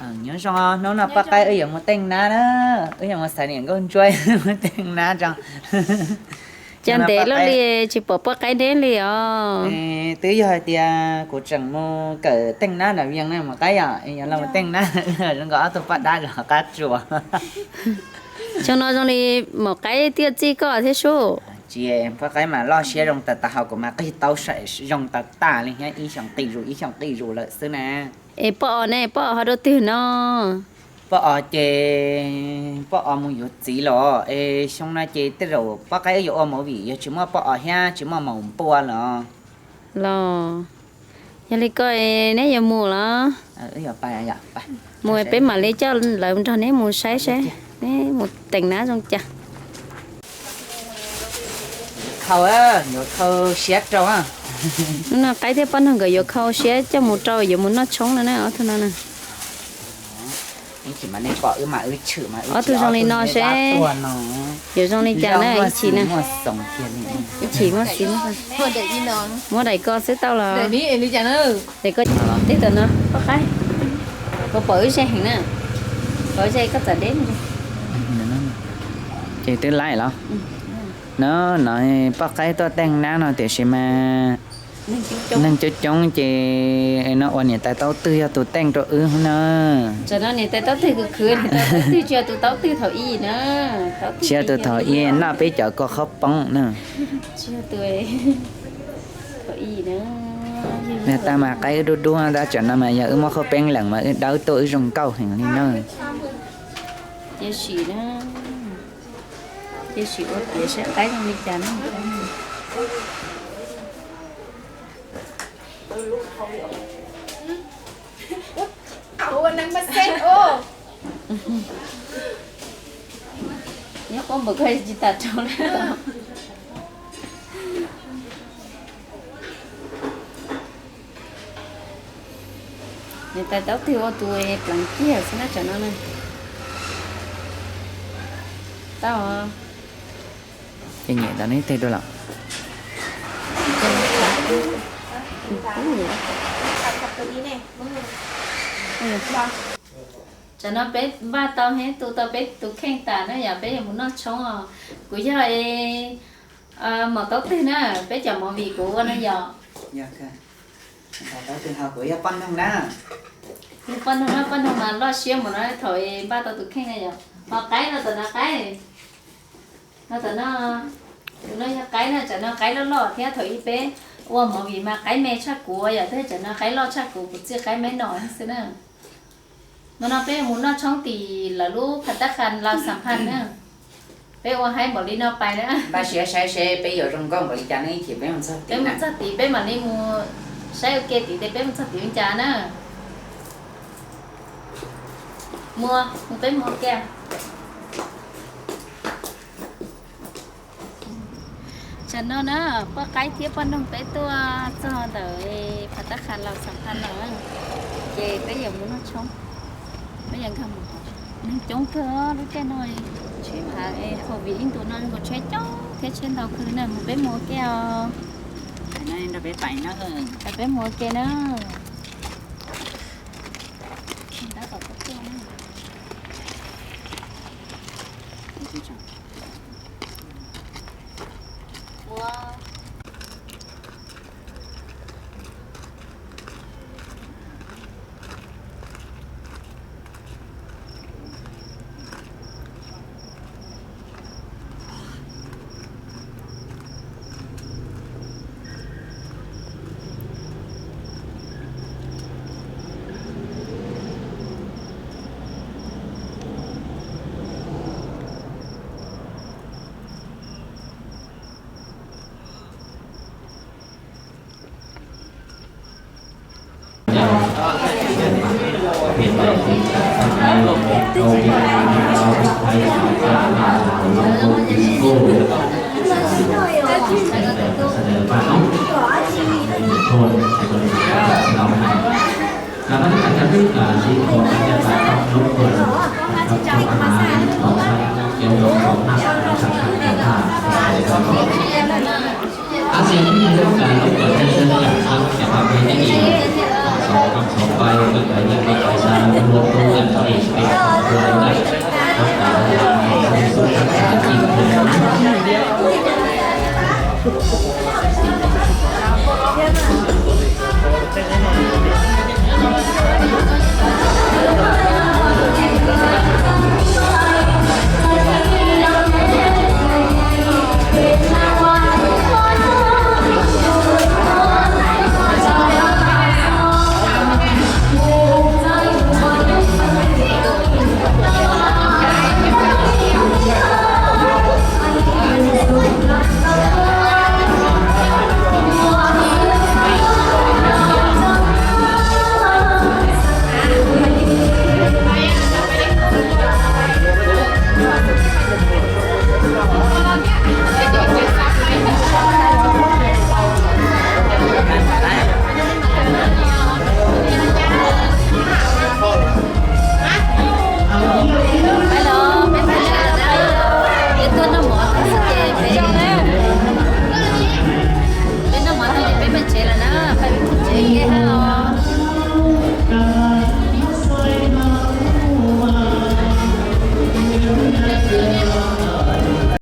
Nyob zoo, hnub no poj qaib wb yuav mus teej nab na, wb yuav mus xaiv niam nkauj ntsuab mus teej nab tso. Cas ntev luaj li tsis pom poj qaib neb li os. Twb yog hais tias kuv tseem mus kawm teej nab nram Vias na maum qaib, yog los mus teej nab, zoo nkaus ob tug poj dab los qab tsuas. Xyoo no zoo li maum qaib twb txij koj thiab sub. Tsis, poj qaib mas loj siab zoo tas tas, ho kuv mas qig tau zoo tas tas li thiab, ib xyoos qig zus ib xyoos qig zus lawm xwb na. Es poj os ne, poj os ho dua twg no? Poj os ces poj os mus yuav txiv los es xyoo no ces tej zaum poj qaib yuav ua movie, yog tsis muaj poj os thiab tsis muaj maum npua los. Los, yog li ko neb yuav mus los? Mus peb mam li coj lawv nrog neb mus saib saib neb mus teej nab zoo cas. Khau, yuav khau siab rau. Hnub no qaib thiab poj noog nkawd yuav khau siab coj mus rau yuav mus noj tshoob no na, ob tug no na. Ob tug zoo li no seb yuav zoo li cas na, ib chim na. Ib chim muaj xis, muab daim ko xwb tau los. Daim ko, tib tawm no poj qaib, kuv pom wb ze heev na, pom wb ze koj txawm deb. Ces twb laib los. No, no, poj qaib tuaj teej nab no tiam sis mas neeg coob coob ces no ua niam tais taub twg yog tus teej rau wb na. Tam no niam tais taub twg khwv khwv, niam tais taub twg tsis yog tus taub twg thaum ub na. Tsis yog tus thaum ub noj peb cov kua qhaub poob na. Niag tag mas qaib wb dub dub tab, tsam no mas yog wb muab qhaub peeb lees mas wb dawb tuaj wb zoo nkauj heev li na. Tiam sis, tiam sis ua tiav saib qaib zoo li cas na. Nyob qub npaum ko tsis tas rau li. Niam tais taub twg ua tus pleev kiag xwb na tsam no na. Tau. Ces nyem tau neb teg dua lawm. Tsam no peb npaj tau thiab tu tau peb tus kheej tas na yom, peb yuav mus noj tshoob os. Kuv yog maum taub twg na, peb cov movie kuv ua na yom. Yog poj noog na, poj noog mas loj siab mus no thaum npaj tau tus kheej na yom. Ho qaib no tam no qaib, no tam no, tus no yog qaib na, tsam no qaib loj loj thiab thaum ub peb ua movie mas qaib me tshaj kuv yom, tab sis tsam no qaib loj tshaj kuv, kuv txij qaib me no xwb na. No no peb mus noj tshoob tim lawv lub phav tab qha laus xam phaj na. Peb ua haib npaum li no pais na. Npaj siab saib seb peb yuav zoo nkauj npaum li cas ne, ib chim peb mus txog tid, peb mus txog tid peb mam li mus saib ua ke tid tias peb mus txog tid ua cas na. Mus, mus peb mus ua ke. Tsam no na, poj qaib thiab poj noog peb tuaj txog ntawm phav tab qha laus xam phaj no, ces peb yuav mus noj tshoob, peb yuav nkag mus. Neeg coob kawg lub caij no, tsheb phav covid ib ntus no zoo nkaus tsheb coob thiab tsheb ntau kawg na, mus peb mus ua ke os. Peb mus ua ke na. Cảm ơn tất cả các nước và sĩ của các nước bạn trong nước vừa trong tháng này có trong kiểu tổng thống Trump đã sẵn sàng để cho họ. Asean tiếp tục là nước của nhân dân cảm thông và bảo vệ chính trị. Sáu cộng sáu bay, các cá nhân và tài sản luôn luôn Ua ke ha.